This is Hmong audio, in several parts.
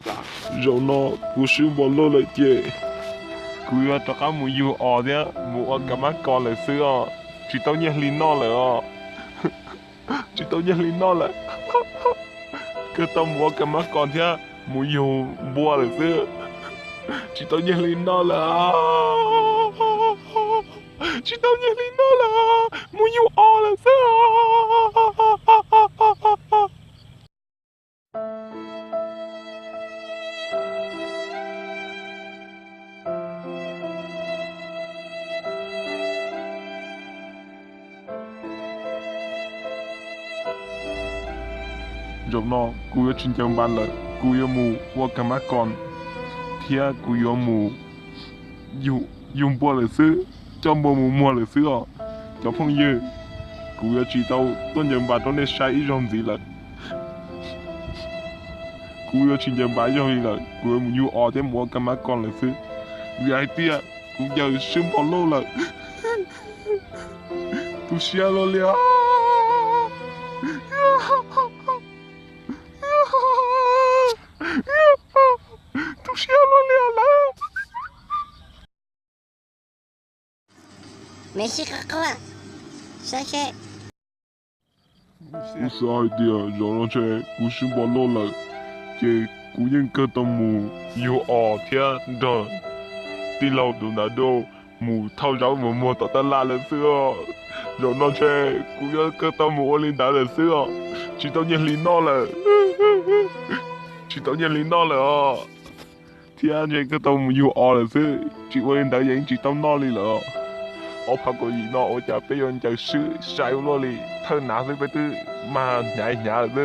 Zaum no kuv swb npo loj lawm ces kuv yuav rov qab mus yug os thiab mus ua kas mab kos lawm xwb os. Tsis tau nyiaj hli noj lawm os. Tsis tau nyiaj hli noj lawm. Kawg tau mus ua kas mab kos thiab mus yug npua lawm xwb. Tsis tau nyiaj hli noj lawm. Tsis tau nyiaj hli noj lawm, mus yug os lawm xwb. Zaum no kuv yuav tsis ncaws npas lawm, kuv yuav mus ua kas mab kos thiab kuv yuav mus yug npua lawm xwb, coj npua mus muag lawm xwb os. Cov phooj ywg, kuv yuav tsis tau tuaj ncaws npas rau nej saib ib zaug ntxiv lawm. Kuv yuav tsis ncaws npas ib zaug li lawm, kuv yuav mus yug os thiab mus ua kas mab kos lawm xwb, vim hais tias kuv ncaws swb npo loj lawm. Tu siab luaj li os. Tu siab luaj li os lawm. Kuv xav hais tias zaum no ntshe kuv swb npo loj lawm, ces kuv yeej kawg tau mus yug os thiab nrog tij laug Dub Ntav Dub mus thauj zaub mus muag tom tab laj lawm xwb os. Zaum no ntshe kuv yuav kawg tau mus ua li ntawd lawm xwb os. Tsis tau nyiaj hli noj lawm. Tsis tau nyiaj hli noj lawm os. Thiab ntshe kawg tau mus yug os lawm xwb, tsis ua li ntawd yeej tsis tau noj li lawm. Ob phav kaum yim no ua cas peb yuav ncaws swb sai ua luaj li, thawj nav xwb peb twb mag hnyav hnyav lawm xwb.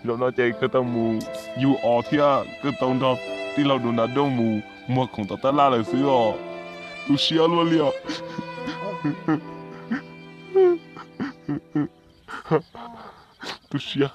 Zaum no ces kawg tau mus yug os thiab kawg tau nrog tij laug Dub Ntav Dub mus muag khoom tom tab laj lawm xwb os. Tu siab luaj li os. Tu siab.